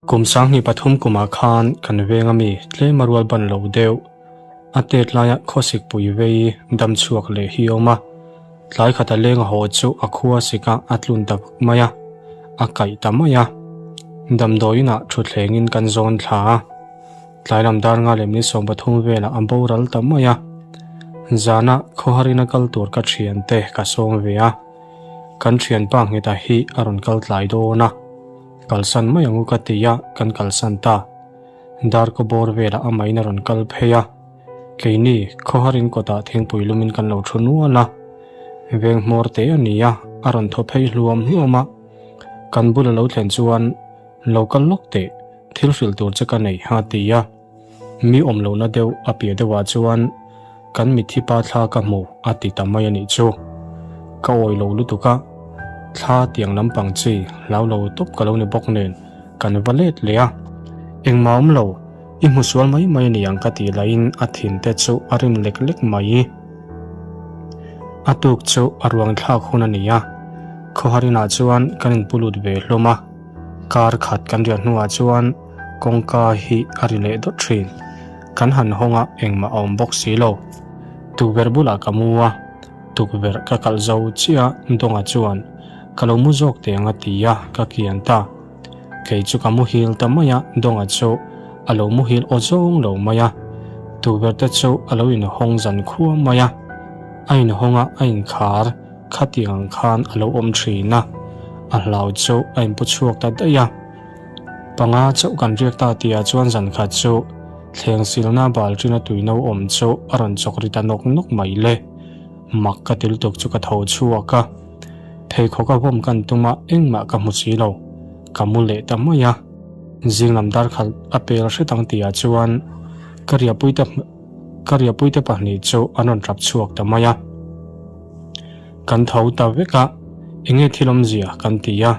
Kum 2003 kumah khan kan veng ami tlem a rual ban lo deuh. A tet laia khawsik pui vei dam chhuak leh hi a awm a. Tlai khata leng a haw chu a khua sik a a tlun ta vak mai a, a kaih ta mai a. Damdawiinah thutthlengin kan zawn thla a. Tlai lam dar nga lem ni 13 velah a boral ta mai a. Zana khawharina kal tur ka thiante ka sawm ve a. Kan thianpa Ngheta hi a rawn kal tlai dawn a. Kalsan mai ang u ka ti a, kan kalsan ta. Darkaw bawr velah amahin a rawn kal phei a. Keini khawharin kawtah thingpui lumin kan lo thu nual a. Veng hmawr te a ni a, a rawn thaw phei hluam hluam a. Kan bula lo thlen chuan lo kal lawk teh, thil hrilh tur che ka nei a ti a. Mi awm lohna deuh a piah deuhah chuan kan mitthi pa thla ka hmu a ti ta mai a nih chu. Ka awi lo lutuk a, thla tiang lampang chi hlau lo tawp ka lo ni bawk nen kan va let leh a. Engmah awm lo, i hmu sual mai mai a ni ang ka tih lahin a thin te chu a rim lek lek mai. A tuk chu a ruang thlak hun a ni a, khawharinah chuan kan inpu lut ve hlawm a. Kar khat kan riah hnuah chuan kawngka hi a ri leh dawt thin. Kan han hawng a, engmah a awm bawk si lo. Tukverh bulah ka mu a, tukverh ka kalh zo chiah Dawnga chuan ka lo mu zawk teh ang a ti a, ka kian ta. Kei chu ka muhil ta mai a, Dawnga chu a lo muhil aw zawng lo mai a. Tukverh te chu a lo inhawng zan khua mai a, a inhawng a, a inkhar. Khatiang ang khan a lo awm thin a, a hlau chu a inpu chhuak ta daih a. Panga chauh kan riak ta tihah chuan zan khat chu thleng silna bal ṭina tui no awm chu a rawn chawk ri ta nawk nawk mai le. Mak ka ti lutuk chu ka tho chhuak a, pheikhawk a vawm kan tum a engmah ka hmu si lo, ka mu leh ta mai a. Zing lam dar khat a pel hret ang tihah chuan ka riahpuite ka riahpuite pahnih chu an rawn ṭap chhuak ta mai a. Kan tho ta vek a, enge thil awmzia kan ti a,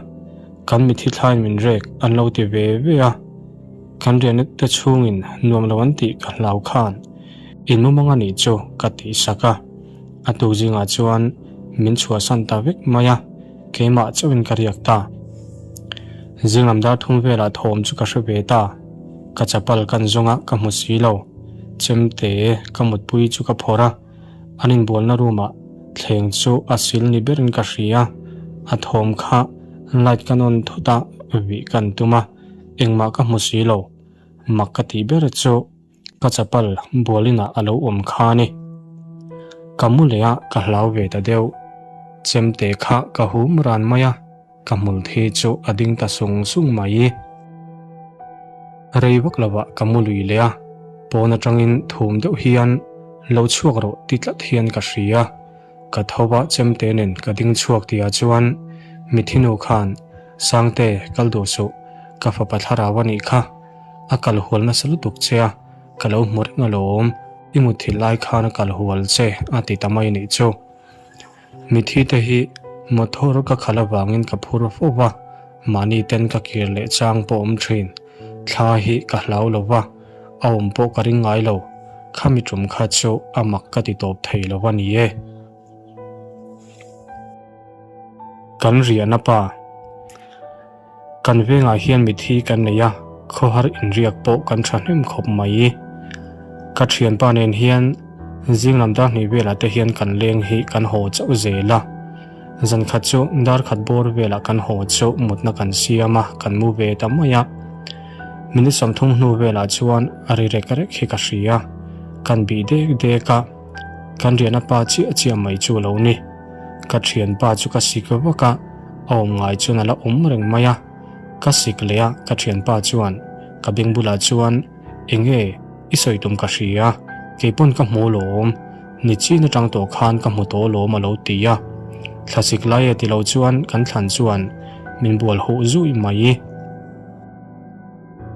kan mithi thlaiin min rek an lo ti ve ve a, kan riahna te chhungin nuam lo an tih ka hlau khan in mumang a nih chu ka tih sak a, a tuk zingah chuan min chhuahsan ta vek mai a, keimah chauhin ka riak ta. Zinglam dar thum velah thawm chu ka hre ve ta, ka chapal kan zawng a ka hmu si lo, chemte ka mutpui chu ka phawrh a. An inbualna room ah thleng chu a sil ni berin ka hria, a thawm kha light ka nawn thut a vih kan tum a, engmah ka hmu si lo, mak ka tih ber chu ka chapal bualin ah a lo awm kha a ni. Ka mu leh a ka hlau ve ta deuh, chemte kha ka hum ran mai a. Ka hmul thi chu a ding ta sung sung mai. Rei vak lovah ka mu lui leh a, pawn atangin thum deuh hian lo chhuak rawh ti tlat hian ka hria. Ka tho a chemte nen ka ding chhuak tihah chuan Mithinu khan Sangte kal duh suh, ka fapa thlarau a nih kha, a kal hual nasa lutuk che a, ka lo hmu reng alawm, i mutthilh lai khan a kal hual che a ti ta mai nih chu. Mithi te hi motor ka khalh avangin ka phur fo va, mahni ten ka kir leh chang pawh awm thin. Thla hi ka hlau lo va, a awm pawh ka ring ngai lo. Khami tum kha chu a mak ka ti tawp thei lo a ni e. Kan riahna pa. Kan vengah hian mithi kan nei a, khawhar inriak pawh kan thahnem khawp mai. Ka thianpa nen hian zing lam dar hnih velah te hian kan leng hi kan haw chauh zel a. Zan khat chu dar khat bawr velah kan haw chu mutna kan siam a, kan mu ve ta mai a. Minute 30 hnu velah chuan a ri rek rek hi ka hria. Kan bih dek dek a, kan riahna pa chiah chiah mai chu a lo ni. Ka thianpa chu ka sik vak a. A awm ngai chuan a la awm reng mai a, ka sik leh a, ka thianpa chuan ka beng bulah chuan enge i sawi tum ka hria, keipawn ka hmu lawm, ni chin atang tawh khan ka hmu tawh lawm a lo ti a, thlasik lai e ti lo chuan kan thlan chuan min bual huh zui mai.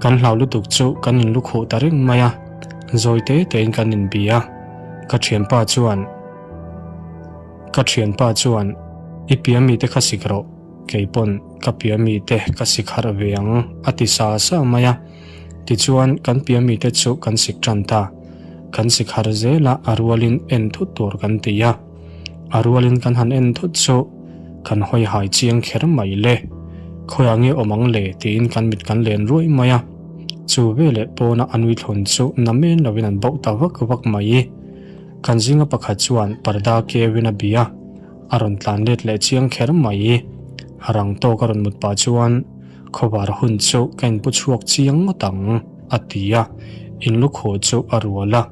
Kan hlau lutuk chu kan in lukhuh ta reng mai a, zawi te tein kan inbia, ka thianpa chuan. Ka thianpa chuan, I pia mite kha sik rawh, kei pawn ka pia mite ka sik harh ve ang, a ti sa sa mai a. Tichuan, kan pia mite chu kan sik tan ta. Kan sik harh zel a, a rualin en thut tur kan ti a. A rualin kan han en thut chu kan hawi hai chiang kher mai le. Khawiah nge awm ang le tiin kan mit kan len ruai mai a. Chu veleh pawna a nui thlawn chu na men lovin an bauh ta vak vak mai. Kan zinga pakhat chuan parda keuin a bia. A rawn tlan let leh chiang kher mai. Rang tawk a rawn mut pah chuan khawvar hun chu ka inpu chhuak chiang ngawt ang, a ti a. Inlukhaw chu a rual a.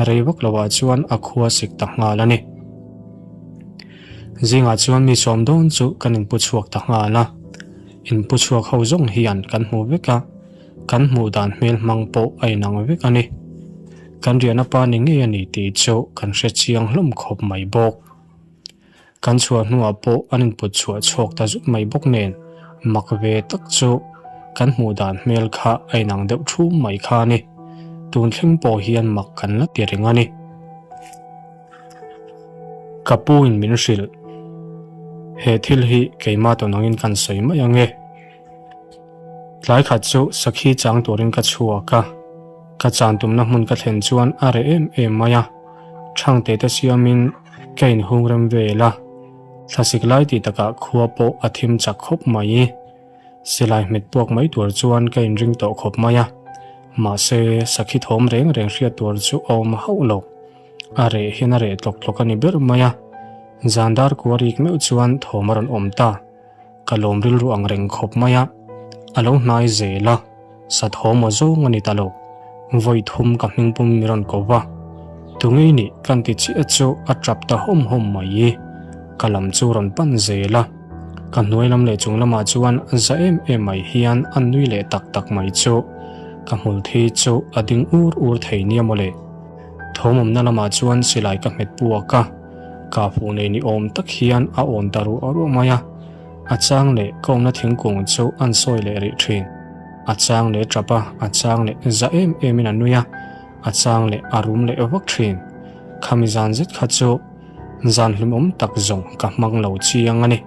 Rei vak lovah chuan a khua sik ta nghal a ni. Zingah chuan mi sawm dawn chu kan inpu chhuak ta nghal a. Inpu chhuak ho zawng hian kan hmu vek a, kan hmuh dan hmel hmang pawh a inang vek a ni. Kan riahna pa ni ngei a ni tih chu kan hre chiang hlawm khawp mai bawk. Kan chhuah hnuah pawh an input chhuah chhawk ta zut mai bawk nen, mak ve tak chu kan hmuh dan hmel kha a inang deuh thum mai kha a ni. Tun thleng pawh hian mak kan la ti reng a ni. Ka pu in min hrilh. He thil hi keimah tawn angin kan sawi mai ang e. Tlai khat chu sakhi chang turin ka chhuak a, ka chan tumna hmun ka thlen chuan a reh em em mai a, Thangte te siamin ka inhung rem vel a, thlasik lai tih takah khua pawh a thim chak khawp mai. Silai hmet puak mai tur chuan ka inring tawh khawp mai a, mahse sakhi thawm reng reng hriat tur chu a awm hauh lo. A reh hian a reh tlawk tlawk a ni ber mai a, zan dar kua rik meuh chuan thawm a rawn awm ta. Ka lawm rilru ang reng khawp mai a, a lo hnai zel a, sa thawm aw zawng a ni ta lo. Vawi thum ka hming pum mi rawn ko va, Tungei nih kan ti chiah chu a tap ta hawm hawm mai. Ka lam chu rawn pan zel a, ka hnuai lam leh chung lamah chuan za em em mai hian a nui leh tak tak mai chu ka hmul thi chu a ding ur ur thei nia mawle. Thawm awmna lamah chuan silai ka hmet puak a. Ka fuh nei ni awm tak hian a awn ta ruah ruah mai a, a chang leh ka awmna thingkung chu an sawi leh rih thin. A chang leh tap a, a chang leh za em em in a nui a, a chang leh a rum leh vak thin. Khami zan zet kha chu zan hlimawm tak zawng ka hmang lo chiang a ni.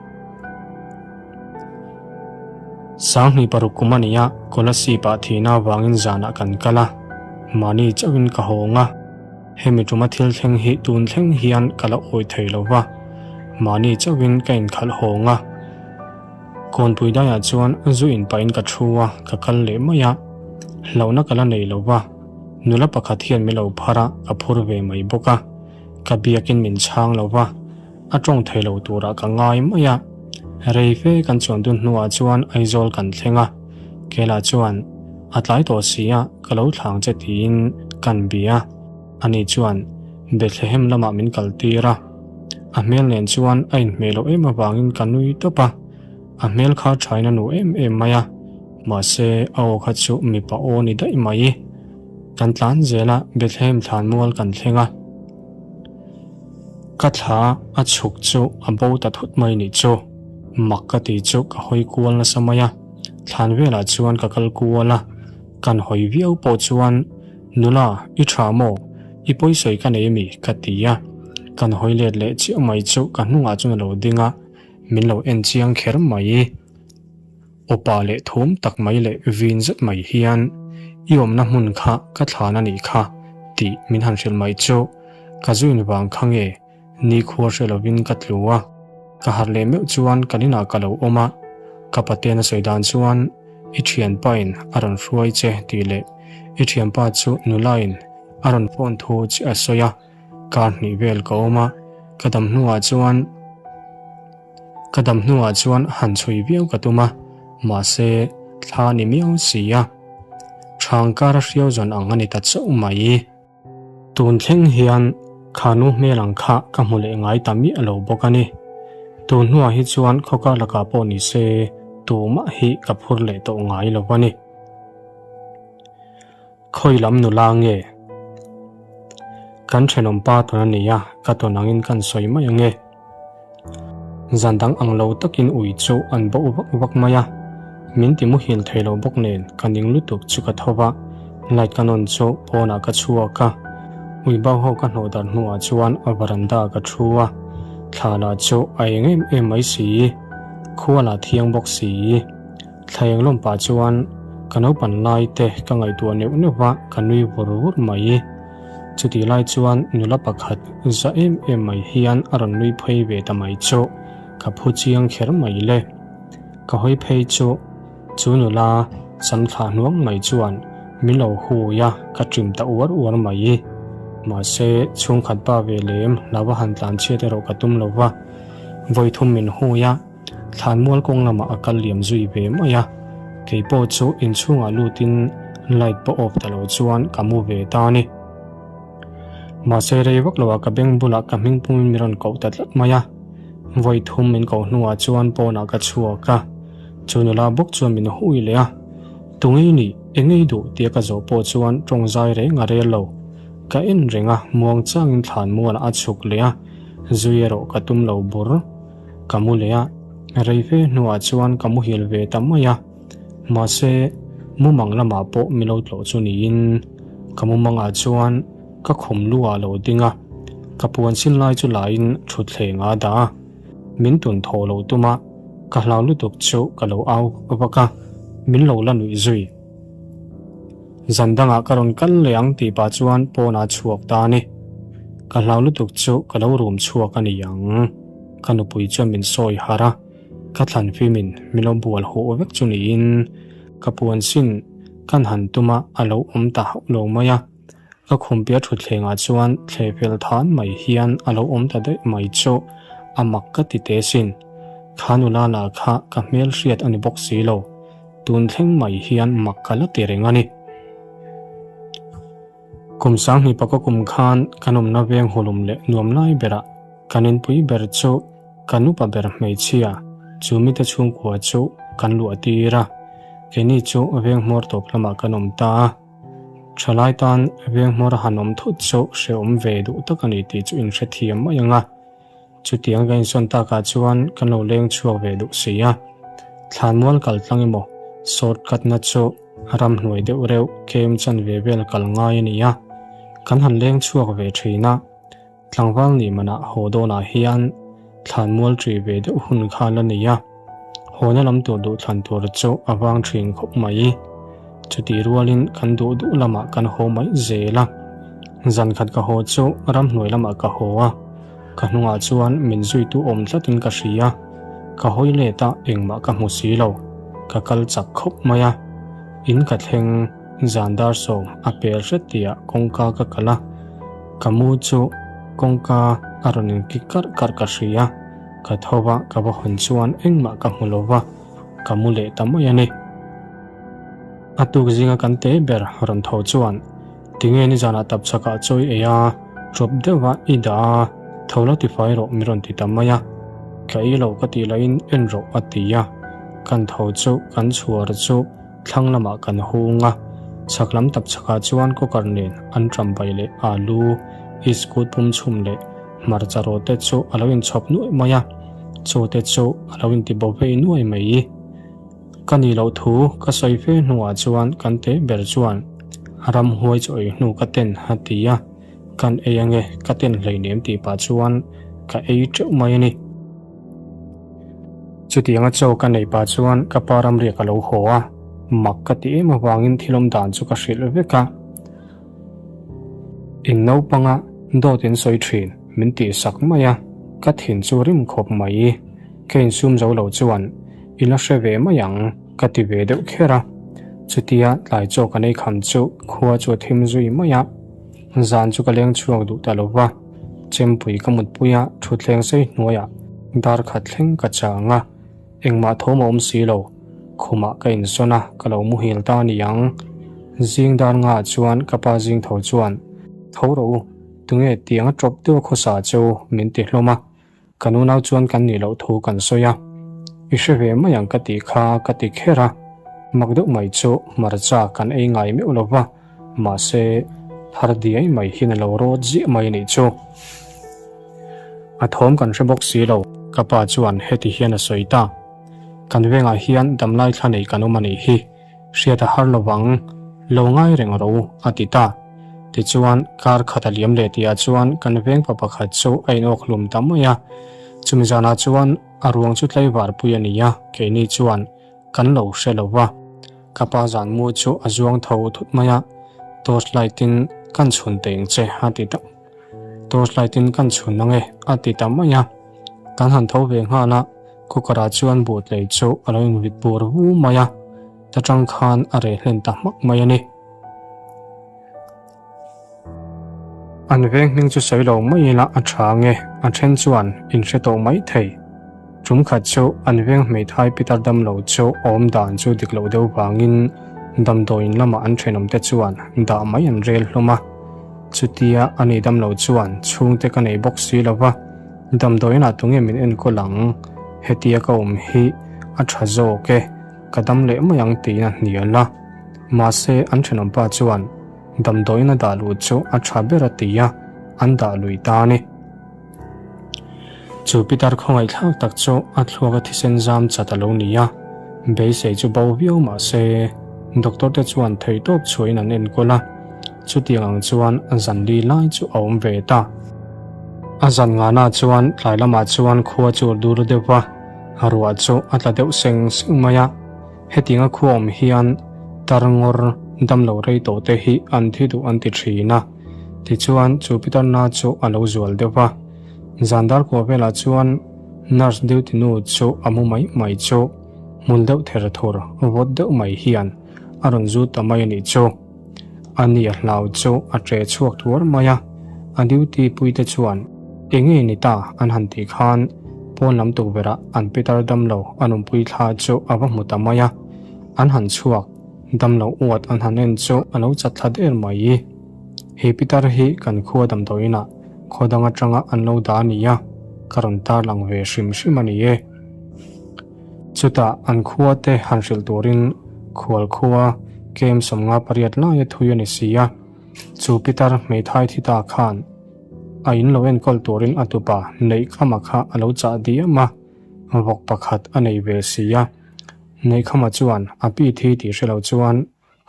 2006 kum a ni a, Kolasib ah thihna avangin zanah kan kal a, mahni chauhin ka hawng a. Hemi tuma thil thleng hi tun thleng hian ka la awi thei lo va, mahni chauhin ka inkhalh hawng a. Kawnpui daiah chuan zu inpahin ka thu a, ka kal leh mai a. Hlauhna ka la nei lo va, nula pakhat hian min lo phar a, ka phur ve mai bawk a. Ka biakin min chhang lo va, a tawng thei lo turah ka ngai mai a. Rei fe kan chuan dun hnuah chuan Aizawl kan thleng a, Kela chuan, A tlai tawh si a, ka lo thlang che tiin kan bia. Ani chuan Bethlehem lamah min kal tir a. A hmel nen chuan a inhmeh loh em avangin ka nui tawp a. A hmel kha thain a nu em em mai a, mahse a aw kha chu mipa aw ni daih mai. Kan tlan zel a, Bethlehem thlanmual kan thleng a. Ka thla a chhuk chu a bo ta thut mai nih chu. Mak ka ti chu ka hawi kual nasa mai a. Thlan velah chuan ka kal kual a, kan hawi viau pawh chuan, Nula, i tha maw? I pawisawi ka nei ami? ka ti a. Kan hawi let leh chiah mai chu ka hnungah chuan a lo ding a, min lo en chiang kher mai. Awpa leh thum tak mai leh vin zet mai hian, I awmna hmun kha ka thlan a nih kha, tih min han hrilh mai chu ka zuin vang kha nge? Nikhua hre lovin ka tlu a, ka harh leh meuh chuan kan inah ka lo awm a, ka paten a sawi dan chuan i thianpain a rawn hruai che tih leh i thianpa chu nulain a rawn phone thu che a sawi a, kar hnih vel ka awm a, ka dam hnuah chuan ka dam hnuah chuan han chhui viau ka tum a, mahse thla ni miau si a, thang kar a hriau zawn ang a ni ta chauh mai. Tun thleng hian kha nu hmel ang kha ka hmu leh ngai ta miah lo bawk a ni. Tun hnuah hi chuan khawkar lakah pawh ni se tumah hi ka phur leh tawh ngai lo a ni. Khawi lam nula nge? Kan thenawm pa tawn a ni a, ka tawn angin kan sawi mai ang e. Zan dang ang lo takin ui chu an bauh vak vak mai a, min ti muhil thei lo bawk nen ka ning lutuk chu ka tho va, light ka nawn chu pawnah ka chhuak a, ui bau ho ka hnawh darh hnuah chuan a varanda ka thu a, thla lah chu a eng em em mai si, khua lah thiang bawk si. Thla eng lawm pah chuan ka naupan lai te ka ngaihtuah neuh neuh va, ka nui vur vur mai. Chutih lai chuan nula pakhat za em em mai hian a rawn nui phei ve ta mai chu ka phu chiang kher mai le. Ka hawi phei chu chu nula sam thlah hnuang mai chuan min lo hui a, ka ṭim ta uar uar mai. Mahse, chhungkhat pa ve lem lo va han tlan chhiat erawh ka tum lo va, vawi thum min hui a, thlanmual kawng lamah a kal liam zui ve mai a. Kei pawh chu inchhungah lutin light pawh off ta lo chuan ka mu ve ta a ni. Mahse rei vak loah ka beng bulah ka hming pumin min rawn koh ta tlat mai a, vawi thum min koh hnuah chuan pawnah ka chhuak a, chu nula bawk chuan min hui leh a, Tungei nih, engei duh tia ka zawh pawh chuan tawng zai reng a rel lo. Ka en reng a, muang changin thlan mualah a chhuk leh a, zui erawh ka tum lo bur. Ka mu leh a, rei fe hnuah chuan ka muhil ve ta mai a. Mahse, mumang lamah pawh mi lo tlawh chu niin, ka mumangah chuan ka khum lu ah lo ding a, ka puan sin lai chu lain thutthleng ah a dah a, min tun thaw lo tum a, ka hlau lutuk chu ka lo au vak a, min lo la nuih zui. Zan dangah ka rawn kal leh ang tih pah chuan pawnah chhuak ta a ni. Ka hlau lutuk chu ka lo rum chhuak a ni ang. Ka nupui chuan min sawi harh a. Ka thlan fimin min lo bual huh vek chu niin ka puan sin kan han tum a, a lo awm ta hauh lo mai a. Ka khumpiah thutthlengah chuan thleh fel than mai hian a lo awm ta daih mai chu a mak ka ti teh sin. Kha nula lah kha ka hmel hriat a ni bawk si lo. Tun thleng mai hian mak ka la ti reng a ni. Kum sanghnih paka kum khan kan awmna veng hulum leh nuam lai berah kan inpui ber chu Kan upa ber hmeichhia, chu mite chhungkua chu kan luah tir a, keini chu veng hmawr tawp lamah kan awm ta a. Thalai tan veng hmawr a han awm thut chu hrehawm ve duh tak a ni tih chu inhrethiam mai ang a. Chutiang ka insawn takah chuan kan lo leng chhuak ve duh si a. Thlanmual kal tlang emaw short cut na chu ramhnuai deuh reuh kem chanve vel kal ngai a ni a. Kan han leng chhuak ve thin a. Tlangval nih manah haw dawnah hian thlanmual ṭih ve deuh hun kha la nei a, hawna lam tur duh thlan tur chu a vang ṭhin khawp mai. Chutih rualin kan duh duh lamah kan haw mai zel a, zan khat ka haw chu ramhnuai lamah ka haw a, ka hnungah chuan min zuitu awm tlatin ka hria, ka hawi let a engmah ka hmu si lo, ka kal chak khawp mai a, in ka thleng. Zan dar sawm a pel hret tihah kawngka ka kalh a, ka mu chu kawngka a rawn inkik karh karh ka hria. Ka tho va, ka va hawn chuan engmah ka hmu lo va, ka mu leh ta mai a ni. A tuk zinga kan te ber rawn tho chuan, Tinge nizanah tapchhakah chawi ei a, ṭawp deuha i dah a, tho la tifai rawh min rawn ti ta mai a. Ka ei lo ka tih lahin en rawh a ti a, kan tho chu kan chhuar chu Thlang lamah kan hung a, chhak lam tak chhakah chuan cooker nen an ṭambai leh alu, iskut pum chhum leh hmarcha rawh te chu a lo inchhawp nuaih mai a, chaw te chu a lo inti bo vei nuai mai. Ka nih loh thu ka sawi fe hnuah chuan kan teh ber chuan ramhuai chaw ei hnu ka ten a ti a, kan ei ange ka ten hleinem tih pah chuan ka ei teuh mai a ni. Chutianga chaw ka neih pah chuan ka pa ramriak a lo haw a, mak ka ti em avangin thil awm dan chu ka hrilh vek a. In naupanga dawt in sawi thin min tih sak mai a, ka thin chu rim khawp mai. Ka insum zo lo chuan i la hre ve mai ang ka ti ve deuh kher a. Chutia tlai chaw ka nei kham chu khua chu a thim zui mai a. Zan chu ka leng chhuak duh ta lo va, chempui ka mutpui a, thutthleng sei hnuaiah dar khat thleng ka chang a, engmah thawm a awm si lo, khumah ka insawn a, ka lo muhil ta a ni ang. Zing dar ngaah chuan ka pa zing tho chuan, Tho rawh u, tunge tiang a tawp deuh a khawsa chu min ti hlawm a. Ka nunau chuan kan nih loh thu kan sawi a, i hre ve mai ang ka tih kha ka ti kher a, mak deuh mai chu hmarcha kan ei ngai meuh lo va, mahse thar diai mai hian a lo rawt ziah mai a nih chu. A thawm kan hre bawk si lo, ka pa chuan heti hian a sawi ta, Kan vengah hian damlai thla nei kan awm a nih hi. Hriat a har lovang, lo ngai reng rawh u, a ti ta. Tichuan, kar khat a liam leh tihah chuan kan veng pa pakhat chu a inawk hlum ta mai a. Chumi zanah chuan a ruang chu tlaivar pui a ni a, keini chuan kan lo hre lo va. Ka pa zan mu chu a zuang tho thut mai a, torch light in kan chhun teng che, a ti ta. Torch light in kan chhun ang e, a ti ta mai a. Kan han tho ve nghal a. Cooker ah chuan buhtlei chu a lo invit bur vu mai a, ta tang khan a reh hlen ta hmak mai a ni. An veng hming chu sawi lo mai ila a tha nge, a then chuan in hre tawh mai thei. Tum khat chu an veng hmeithai pitar dam lo chu awm dan chu dik loh deuh vangin damdawiin lamah an thenawmte chuan dah mai an rel hlawm a. Chutia a ni dam lo chuan chhungte ka nei bawk si lo va, damdawiinah tunge min enkawl ang? Hetia ka awm hi a tha zawk e, ka dam leh mai ang tiin a hnial a. Mahse an thenawmpa chuan damdawiin a dah luh chu a tha ber a ti a, an dah lui ta a ni. Chu pitar khawngaihthlak tak chu a thluaka thisen zam chat a lo ni a, beisei chu bo viau mah se doctor te chuan theihtawp chhuahin an enkawl a, chutiang ang chuan zan li lai chu a awm ve ta. A zan ngana chuan tlai lamah chuan khua chu a dur deuh va, ruah chu a tla deuh seng seng mai a, hetianga khua awm hian tar ngawr damlo rei tawh te hi an thi duh an ti thin a. Tichuan, chu pitar na chu a lo zual deuh va. Zan dar kuah velah chuan nurse duty nu chu a mu mai mai chu hmul deuh ther thur vawt deuh mai hian a rawn zut ta mai a nih chu. A ni a hlau chu a ṭe chhuak tuar mai a, a duty puite chuan enge ni ta an han tih khan pawn lam tukverhah an pitar damlo a nunpui thla chu a va hmu ta mai a, an han chhuak. Damlo uat an han en chu a lo chat thla der mai. He pitar hi kan khua damdawiinah khaw dang atanga an lo dah a ni a, ka rawn tarlang ve hrim hrim a ni e. Chutah an khua te han hrilh turin khual khua kem 58 laia thui a ni si a, chu pitar hmeithai thi ta khan a in lo enkawl turin a tupa Neihkhama kha a lo chah diam a, vawk pakhat a nei ve si a. Neihkhama chuan a pi thi tih hre lo chuan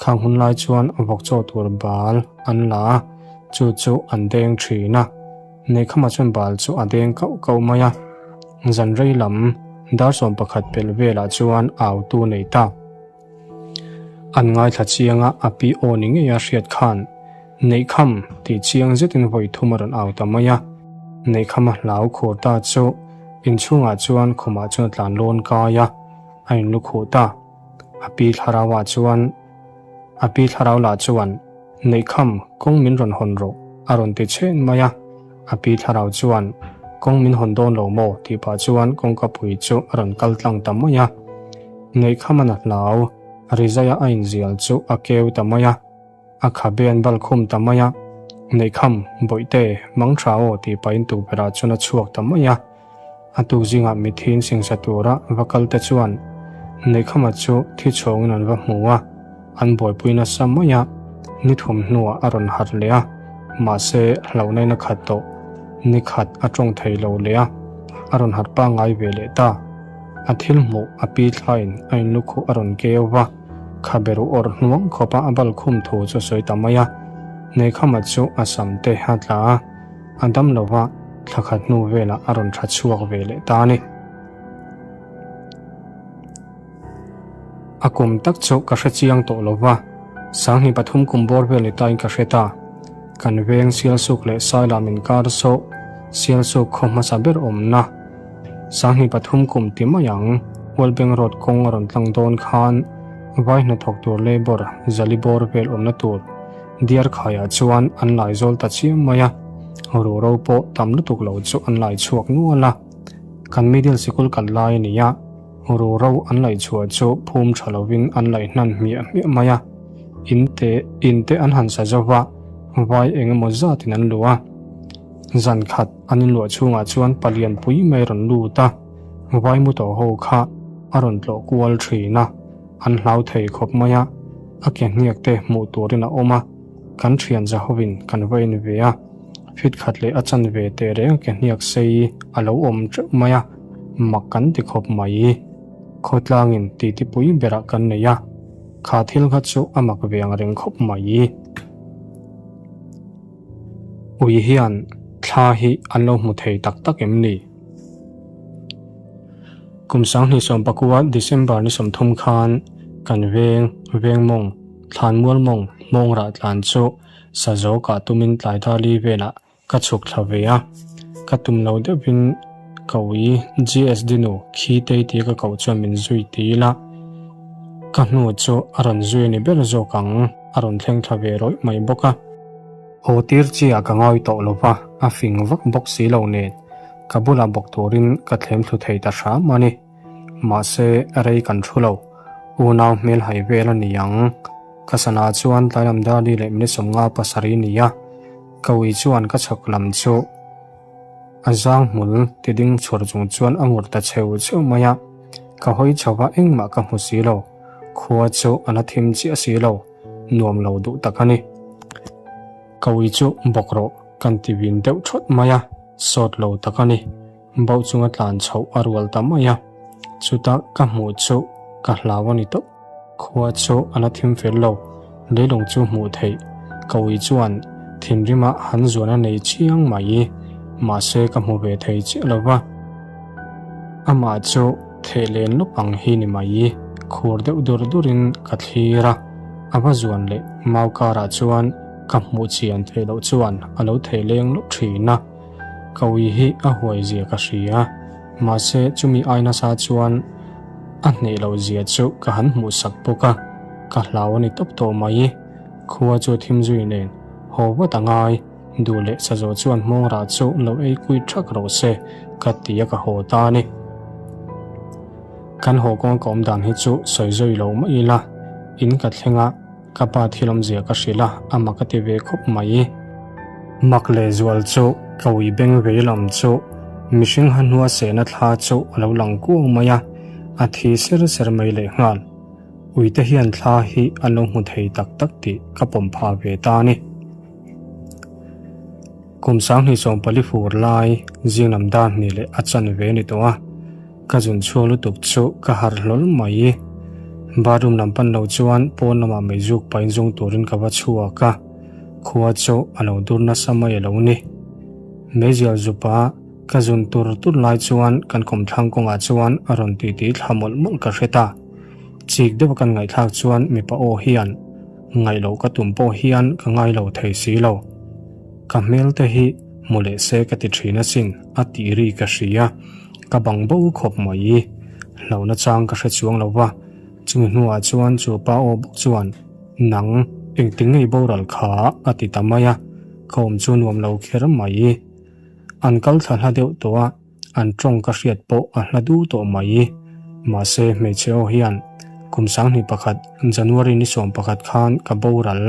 khang hun lai chuan vawk chaw tur bal an la a, chu chu an deng thin a. Neihkhama chuan bal chu a deng kauh kauh mai a. Zan rei lam dar 11 pelh velah chuan autu nei ta. An ngaithla chiang a, a pi aw ni ngei a hriat khan Neihkham tih chiang zetin vawi thum a rawn au ta mai a. Neihkhama hlau khur ta chu inchhungah chuan khumah chuan a tlan lawn kai a. A inlu khuh ta. A pi thlarauah chuan, A pi thlarau lah chuan, Neihkham, kawng min rawn hawn rawh, a rawn ti chhen mai a. A pi thlarau chuan, Kawng min hawn dawn lo maw? tih pah chuan kawngka pui chu a rawn kal tlang ta mai a. Neihkhaman a hlau, rizaia a inzial chu a keu ta mai a. A khabe an bal khum ta mai a, Neihkham, Bawihte, mang tha aw tih pahin tukverhah chuan a chhuak ta mai a. A tuk zingah mithiin singsa tura va kal te chuan Neihkhama chu thi chhawngin an va hmu a, an buaipui nasa mai a, ni thum hnuah a rawn harh leh a, mahse hlauhnain a khat tawh, ni khat a tawng thei lo leh a, a rawn harh pangngai ve leh ta. A thil hmuh a pi thlaiin a inlukhuh a rawn keu va. Khabe ruh awrh hnuang khawpa a bal khum thu chu a sawi ta mai a, Neihkhama chu a sam te a tla a, a dam lo va, thla khat hnu velah a rawn tha chhuak ve leh ta a ni. A kum tak chu ka hre chiang tawh lo va, 23 kum bawr vel ni tain ka hre ta. Kan veng Sialsuk leh Sailam inkar saw Sialsuk khaw hmasa ber awmna 23 kum ti mai ang, Hualbeng Road kawng a rawn tlang dawn khan vai hnathawk tur labour zali bawr vel awmna tur diar khaiah chuan an lai zawl ta chiam mai a, ruhro pawh tam lutuk lo chu an lai chhuak nual a. Kan middle sikul kal lai a ni a, ruhro an laih chhuah chu phum tha lovin an laih hnan hmiah hmiah mai a, in te in te an han sa zo va, vai eng emaw zatin an luh a. Zan khat an inluah chhungah chuan palian pui mai rawn lut a, vai mu tawh ho kha a rawn tlawh kual thin a, an hlau thei khawp mai a, a ke hniak te hmuh turin a awm a, kan thian za hovin kan va en ve a, fit khat leh a chan ve teh reng a ke hniak sei a lo awm teuh mai a, mak kan ti khawp mai. Khawtlangin titi pui berah kan nei a, kha thil kha chu a mak ve ang reng khawp mai. Ui hian thla hi an lo hmu thei tak tak em ni? Kum 2019 December ni 30 khan kan veng, veng mawng, thlan mual mawng, mawng rah tlan chu sazo kah tumin tlai dar li velah ka chhuk thla ve a, ka tum lo deuhin. Ka ui GSD nu khi tei tia ka koh chuan min zui ti ila, ka hnu chu a rawn zui a ni ber zawk ang, a rawn thleng thla ve rawih mai bawk a. Haw tir chiah ka ngawi tawh lo va, a fing vak bawk si lo nen, ka bulah bawk turin ka thlem thlu thei ta hram a ni. Mahse, rei kan thu lo. Unau hmel hai vel a ni ang. Ka sana chuan tlailam Dali leh minute 50 pasarih ni a, ka ui chuan ka chhak lam chu a zang hmul ti ding chhawr chung chuan a ngur ta cheu cheu mai a. Ka hawi chho va engmah ka hmu si lo. Khua chu a la thim chiah si lo. Nuam lo duh tak a ni. Ka ui chu bawk rawh kan ti vin deuh thawt mai a, sawt lo tak a ni. Bauh chunga tlan chhoh a rual ta mai a, chutah ka hmuh chu ka hlau a ni tawp. Khua chu a la thim fel lo, leilung chu hmuh theih. Ka ui chuan thinrima han zuan a nei chiang mai, mahse ka hmu ve thei chiah lo va. Amah chu theh len lawp ang hi ni mai, khur deuh dur durin ka thlir a, a va zuan leh mau karah chuan ka hmuh chian theih loh chuan a lo theh leng lawp thin a. Ka ui hi a huai zia ka hria, mahse chumi ai nasa chuan a hneh loh zia chu ka han hmuh sak bawk a, ka hlau a ni tawp tawh mai. Khua chu thim zui nen haw vat a ngai, duh leh sazaw chuan hmawng rah chu lo ei kui thak rawh se ka ti a ka haw ta a ni. Kan haw kawng ka awm dan hi chu sawi zui lo mai ila, in ka thleng a, Ka pa thil awmzia ka hrilh a, a mak a ti ve khawp mai. Mak leh zual chu ka ui beng vei lam chu mihring ha hnua sehna thla chu a lo lang kuau mai a, a thi ser ser mai leh nghal. Uite hian thla hi an lo hmu thei tak tak tih ka pawm phah ve ta a ni. Kum 2014 fur lai zing lam dan hnih leh a chanve a ni tawh a. Ka zun chhuak lutuk chu ka harh hlawl mai. Bathroom lam pan lo chuan pawn lamah meizuk pain zung turin ka va chhuak a, khua chu a lo dur nasa mai a lo ni. Meizial zupa ka zun tur tur lai chuan kan kawmthlang kawngah chuan a rawn titi thla mawlh mawlh ka hre ta. Chik deuha kan ngaihthlak chuan mipa aw hian ngaih loh ka tum pawh hian ka ngai lo thei si lo. Ka hmel te hi hmu leh se ka ti thin asin a tih ri ka hria. Ka bang bo khawp mai. Hlauhna chang ka hre chuang lo va, chumi hnuah chuan chu pa aw bawk chuan, Nang, engtin ngei boral kha? a ti ta mai a, ka awm chu nuam lo kher mai. An kal thla hla deuh tawh a, an tawng ka hriat pawh a hla du tawh mai. Mahse, hmeichhe aw hian, Kum 21, January ni 11 khan ka boral,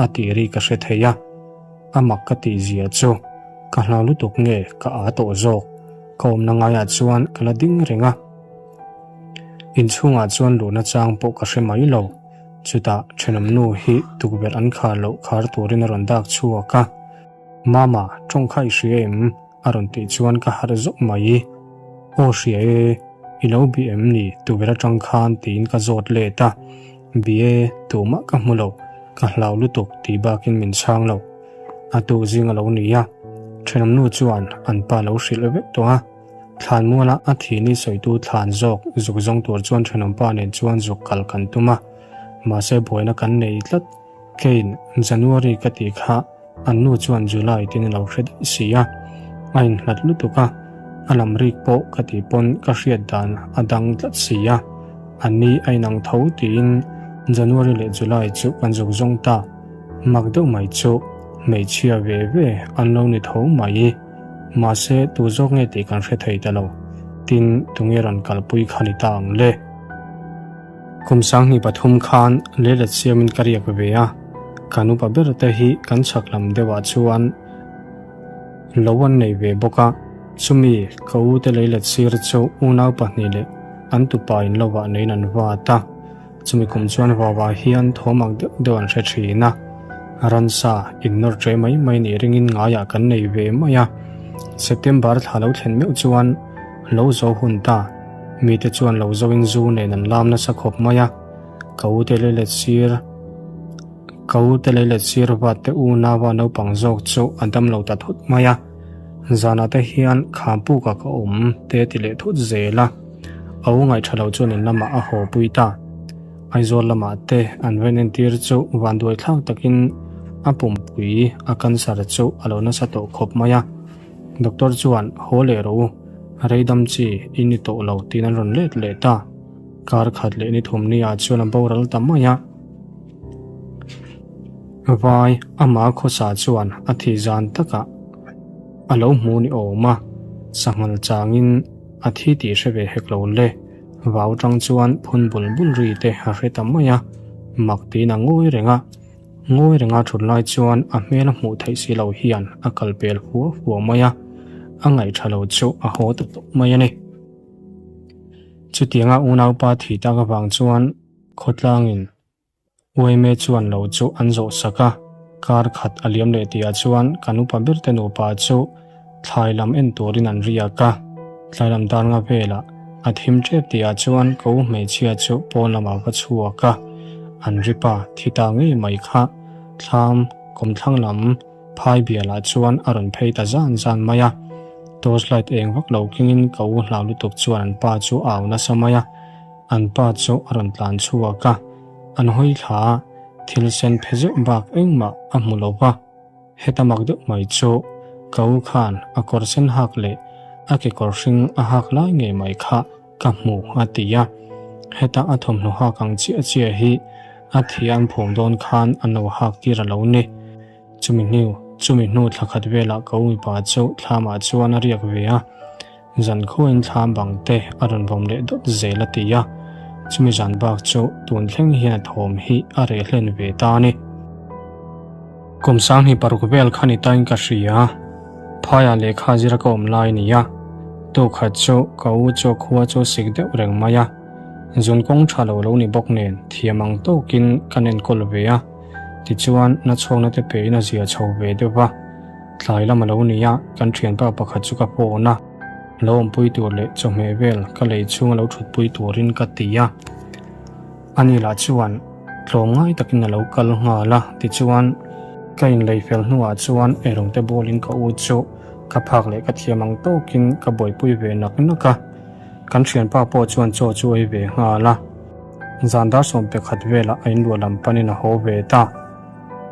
a tih ri ka hre thei a, a mak ka tih zia chu ka hlau lutuk nge ka aa tawh zawk, ka awmna ngaiah chuan ka la ding reng a, inchhungah chuan luhna chang pawh ka hre mai lo, chutah thenawm nu hi tukverh an khar loh khar turin a rawn dak chhuak a, Mama, tawng kha i hria em? A rawn tih chuan ka harh zawk mai. Aw hria e, i lo bi em ni tukverh atang khan tiin ka zawt let a. Bi e, tumah ka hmu lo, ka hlau lutuk tih bakin min chhang lo. A tu zing a lo ni a, thenawm nu chuan an pa lo hrilh vek tawh a. Thlan muala a thihni sawitu thlan zawk zuk zawng tur chuan thenawm pa nen chuan zuk kal kan tum a, mahse buaina kan nei tlat. Keiin January ka tih kha an nu chuan July tiin a lo hre daih si a, a inhlat lutuk a, a lam rik pawh ka tih pawn ka hriat dan a dang tlat si a, a ni a inang tho tiin January leh July chu kan zuk zawng ta, mak deuh mai chu hmeichhia ve ve an lo ni tho mai, mahse tu zawk nge tih kan hre thei ta lo, tin tunge rawn kalpui kha ni ta ang le. Kum 2003 khan leilet siamin ka riak ve a, kan upa ber te hi kan chhak lam deuhah chuan lo an nei ve bawk a, chumi ka u te leilet sir chu unau pahnih leh an tupa in lovah neiin an vat a, chumi kum chuan vauah hian thawm ak deuh deuh an hre thin a, ransa innawr ṭe mai mai nih ringin ngaiah kan nei ve mai a, September thla lo thlen meuh chuan lo zo hun ta. Mite chuan lo zoin zu nen an lam nasa khawp mai a, ka u te lei let sir ka u te lei let sir vat te unau a naupang zawk chu a dam lo ta thut mai a, zanah te hian kham pukah ka awm te ti leh thut zel a, a u ngaihṭha lo chuan in lamah a haw pui ta. Aizawl lamah te an ven entir chu vanduai thlak takin a pumpui a cancer chu a lo nasa tawh khawp mai a, doctor chuan haw leh rawh u. Rei dam chi i ni tawh lo tiin an rawn let leh ta. Kar khat leh ni thum ni ah chuan a boral ta mai a. Vai amah khawsa chuan a thih zan takah a lo hmu ni awm a, sanghal changin a thi tih hre ve hek lo le. Vau tang chuan phun bul bul ri te a hre ta mai a, mak tiin a ngawi reng a. Ngawi renga thut lai chuan a hmel a hmuh theih si lo hian a kal pel fua fua mai a, a ngaih tha lo chu a haw ta tawp mai a ni. Chutianga unaupa thih tak avang chuan khawtlangin Uaime chuan lo chu an zawh sak a, kar khat a liam leh tihah chuan kan upa berte nupa chu thlai lam en turin an riak a, tlai lam dar nga velah a thim tep tihah chuan ko hmeichhia chu pawn lamah va chhuak a, an ri pa thi ta ngei mai kha thlam kawmthlang lam phai bialah chuan a rawn phei ta zan zan mai a, torch light eng vak lo kengin ka u hlau lutuk chuan an pa chu a au nasa mai a, an pa chu a rawn tlan chhuak a, an hawi thla a, thil sen phe zeuh bak engmah a hmu lo va. Heta mak deuh mai chu ka u khan a kawr sen hak leh a kekawr hring a hak lai ngei mai kha ka hmu a ti a. Heta a thawmhnaw hak ang chiah chiah hi a thi an phum dawn khan an lo hak tir a lo ni. Chumi hnu chumi hnu thla khat velah ka u mipa chu thlamah chuan a riak ve a. Zan khuain thla bang te a rawn vawm leh dawt zel a ti a, chumi zan bak chu tun thleng hian a thawm hi a reh hlen ve ta a ni. Kum sanghnih paruk vel kha ni tain ka hria, phaiah lehkha zira ka awm lai a ni a, tukhat chu ka u chu a khua chu a sik deuh reng mai a, zun kawng tha lo lo ni bawk nen thiam ang tawkin kan enkawl ve a, tichuan nachhawkna te pein a zia chho ve deuh va. Tlai lam a lo ni a, kan thianpa pakhat chu ka phone a, lo awmpui tur leh chawhmeh vel ka lei chhung a lo thutpui turin ka ti a. Ani lah chuan tlawm ngai takin a lo kal nghal a, tichuan ka inlei fel hnuah chuan eirawng te bawlin ka u chu ka phak leh ka thiam ang tawkin ka buaipui ve nak nak a. Kan thianpa pawh chuan chaw chu ei ve nghal a, zan dar 11 velah a inluah lam panin a haw ve ta.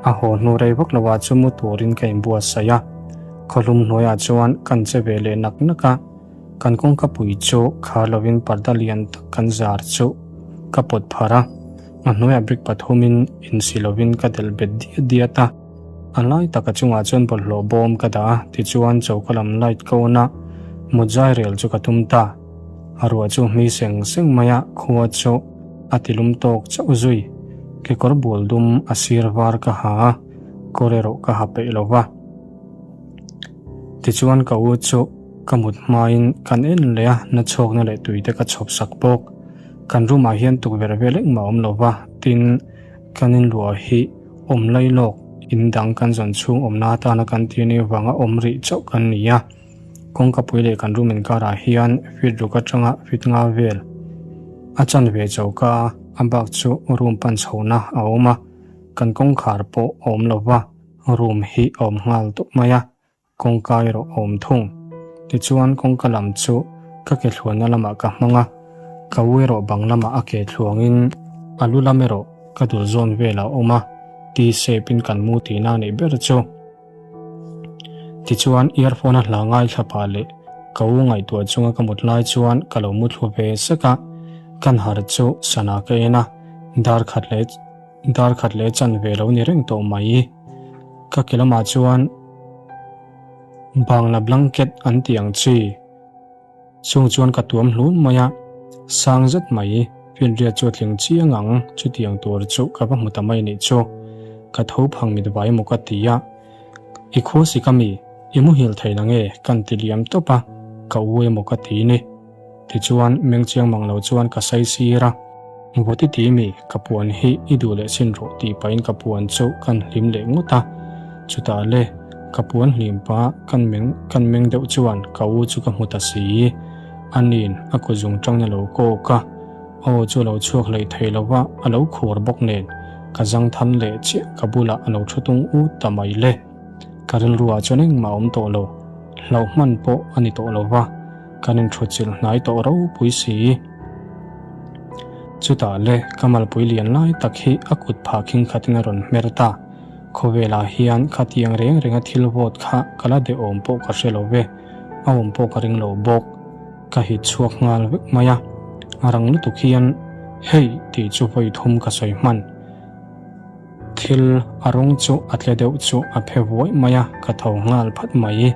A haw hnu rei vak lo ah chu mu turin ka inbuatsaih a, khawhlum hnuaiah chuan kan che ve leh nak nak a, kan kawngka pui chu khar lovin parda lian tak kan zar chu ka pawt phar a, a hnuaiah brick pathumin insi lovin ka delh bet diat diat a, a lai taka chungah chuan bawlhhlawh bawm ka dah a, tichuan choka lam light ka on a, mut zai rel chu ka tum ta. A ruah chu hmi seng seng mai a, khua chu a ti lum tawk chauh zui. Kekawr bul dum a sir var ka ha a, kawr erawh ka ha peih lo va. Tichuan ka u chu ka mut hmain kan en leh a, nachhawkna leh tui te ka chhawp sak bawk. Kan room ah hian tukverh vel engmah a awm lo va, tin kan inluah hi awm lai lawk in dang kan zawn chhung awmna atana kan tir ni avanga awm rih chauh kan ni a. Kawngkapui leh kan room inkarah hian feet ruk atanga feet nga vel a chanve choka a bak chu room pan chhohna a awm a, kan kawngkhar pawh a awm lo va, room hi a awm nghal tawp mai a, kawngka erawh a awm thung. Tichuan kawngka lam chu ka ke thluanna lamah ka hmang a, ka u erawh bang lamah a ke thluangin a lu lam erawh ka dul zawn velah a awm a, T-shape in kan mu tihna a nih ber chu. Tichuan earphone a hla ngaithla pah leh ka u ngaihtuah chunga ka mut lai chuan ka lo mu thlu ve sek a, kan harh chu sana ka en a, dar khat leh dar khat leh chan ve lo ni reng tawh mai. Ka ke lamah chuan bangla blanket an tih ang chi. Chung chuan ka tuam hlun mai a, sang zet mai, finriat chu a tling chiang ang, chutiang tur chu ka va hmu ta mai nih chu. Ka tho phang mit vai maw ka ti a, I khua si ka mi, i muhil thei na nge kan ti liam tawp a, ka u emaw ka ti ni. Tichuan meng chiang mang lo chuan ka sai sir a, Vawti ti mi, ka puan hi i duh leh chin rawh tih pahin ka puan chu kan hlim leh ngawt a, chutah le ka puan hlim pah kan meng kan meng deuh chuan ka u chu ka hmu ta si. Ani'n a kut zung tangin a lo kawk a, a aw chu a lo chhuak hlei thei lo va, a lo khur bawk nen ka zang than leh chiah ka bulah a lo thu tung ut ta mai le. Ka rilruah chuan engmah a awm tawh lo, hlauh hman pawh a ni tawh lo va, kan inthutchilh hnai tawh ropui si. Chutah le ka malpui lian lai tak hi a kut phah khing khatin a rawn hmer ta. Khawvelah hian khatiang reng renga thil vawt kha ka la deh awm pawh ka hre lo ve, a awm pawh ka ring lo bawk. Ka hit chhuak nghal vek mai a, a rang lutuk hian hei tih chu vawi thum ka sawi hman. Thil a rawng chu a tle deuh chu a phe vuai mai a, ka tho nghal phat mai.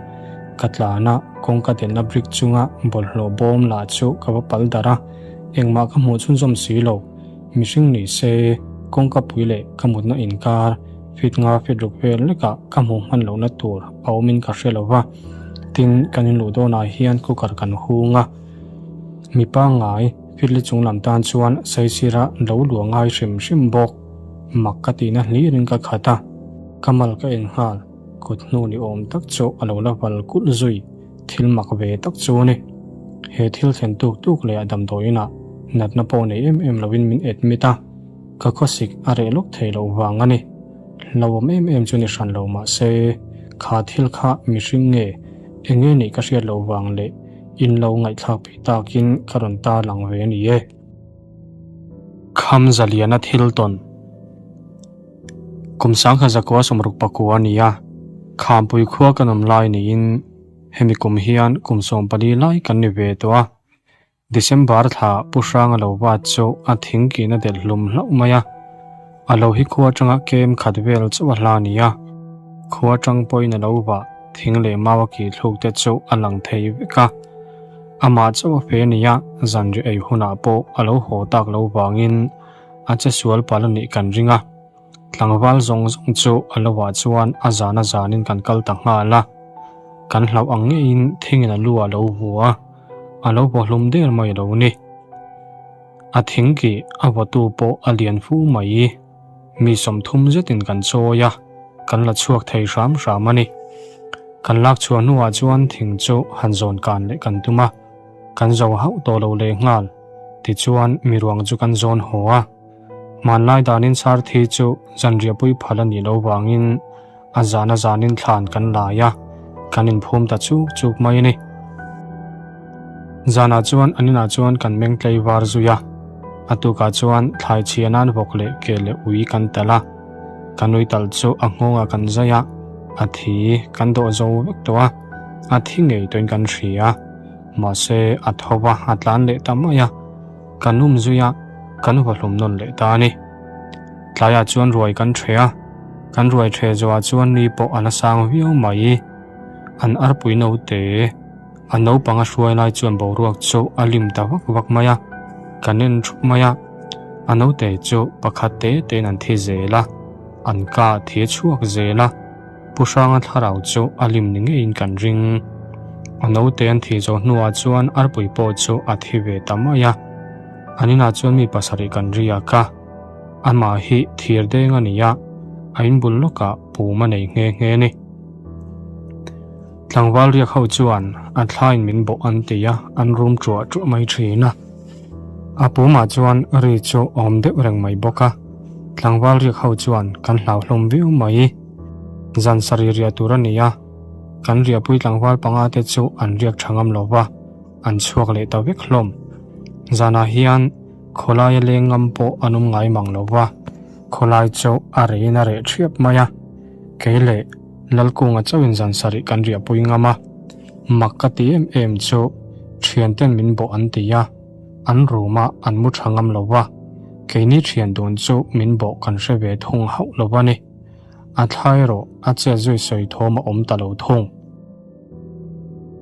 Ka tlan a, kawngka delhna brick chunga bawlhhlawh bawm lah chu ka va pal darh a, engmah ka hmuh chhunzawm si lo. Mihring ni se, kawngka pui leh ka mutna inkar feet nga feet ruk vel lekah ka hmuh hman lohna tur a awmin ka hre lo va. Tin, kan inluh dawnah hian cooker kan hung a, mi pangngai feet li chung lam tan chuan saisira lo luah ngai hrim hrim bawk. Mak ka tihna hlirin ka khat a, ka mal ka en nghal, kut hnu ni awm tak chu a lo la val kulh zui, thil mak ve tak chu a ni. He thil thlen tuk tuk leh a damdawiinah natna pawh nei em em lovin min admit a, ka khawsik a reh lawk thei loh vang a ni. Hlauhawm em em chu ni hran lo mah se, kha thil kha mihring nge eng nge nih ka hriat loh vang leh in lo ngaihthlak peih takin ka rawn tarlang ve a ni e. Kham Zaliana thil tawn. Kum sangha zakua sawmruk pakua a ni a, Khampui khua kan awm lai niin hemi kum hian kum 14 lai kan ni ve tawh a. December thla Pu Hranga lo vat chu a thing kihna delh hlum hlauh mai a, a lo hi khua atanga kem khat vel chauh a hla a ni a, khua atang pawhin a lo vah thing leh mau a kih thluk te chu a lang thei vek a. Amah chauh a fe a ni a, zanriah ei hunah pawh a lo haw tak lo vangin a che sual palh a nih kan ring a. Tlangval zawng zawng chu a lo ah chuan a zan a zanin kan kal ta nghal a, kan hlauh ang ngeiin thingin a lu ah lo vu a, a lo vaw hlum der mai lo ni. A thing kih a vawtu pawh a lian fu mai. Mi 30 zetin kan chawi a, kan la chhuak thei hram hram a ni. Kan lak chhuah hnuah chuan thing chu han zawn kan leh kan tum a, kan zo hauh tawh lo leh nghal. Tichuan miruang chu kan zawn haw a. Hmanlai danin sar thi chu zanriahpui phal a nih loh vangin a zan a zanin thlan kan lai a, kan inphum ta chuk chuk mai a ni. Zanah chuan an inah chuan kan meng tlei var zui a, a tukah chuan thlai chhia nan vawk leh ke leh ui kan talh a, kan ui talh chu a nghawngah kan zai a, a thi kan dawh zo vek tawh a, a thi ngei tawhin kan hria, mahse a tho va a tlan leh ta mai a. Kan um zui a, kan vahlum nawn leh ta a ni. Tlaiah chuan ruai kan ṭhe a, kan ruai ṭhe zawhah chuan ni pawh a la sang viau mai. An arpui naute, a naupang a hruai lai chuan boruak chu a lim ta vak vak mai a, kan en ṭhup mai a. A naute chu pakhat te tein an thi zel a, an ka thi a chhuak zel a. Pu Hranga thlarau chu a lim ni ngeiin kan ring. A naute an thih zawh hnuah chuan arpui pawh chu a thi ve ta mai a. An inah chuan mi pasarih kan riak a. Amah hi thir deng a ni a, a inbul lawkah pum a nei nghe nghe a ni. Tlangval riak ho chuan a thlain min bawh an ti a, an rum ṭuah ṭuah mai ṭhin a. A pumah chuan ri chu awm deuh reng mai bawk a. Tlangval riak ho chuan kan hlauhlawm viau mai. Zan sarih riah tur a ni a, kan riahpui tlangval panga te chu an riak tha ngam lo va, an chhuak leh ta vek hlawm. Zanah hian khawlaia leng ngam pawh an awm ngai mang lo va, khawlai chu a reiin a reh thiap mai a. Kei leh Lalkunga chauhin zan sarih kan riahpui ngam a, mak ka ti em em chu thianten min bawh an ti a, an room ah an mu tha ngam lo va, keini thian dun chu min bawh kan hre ve thung hauh lo a ni. A thla erawh a chet zui sawi thawm a awm ta lo thung.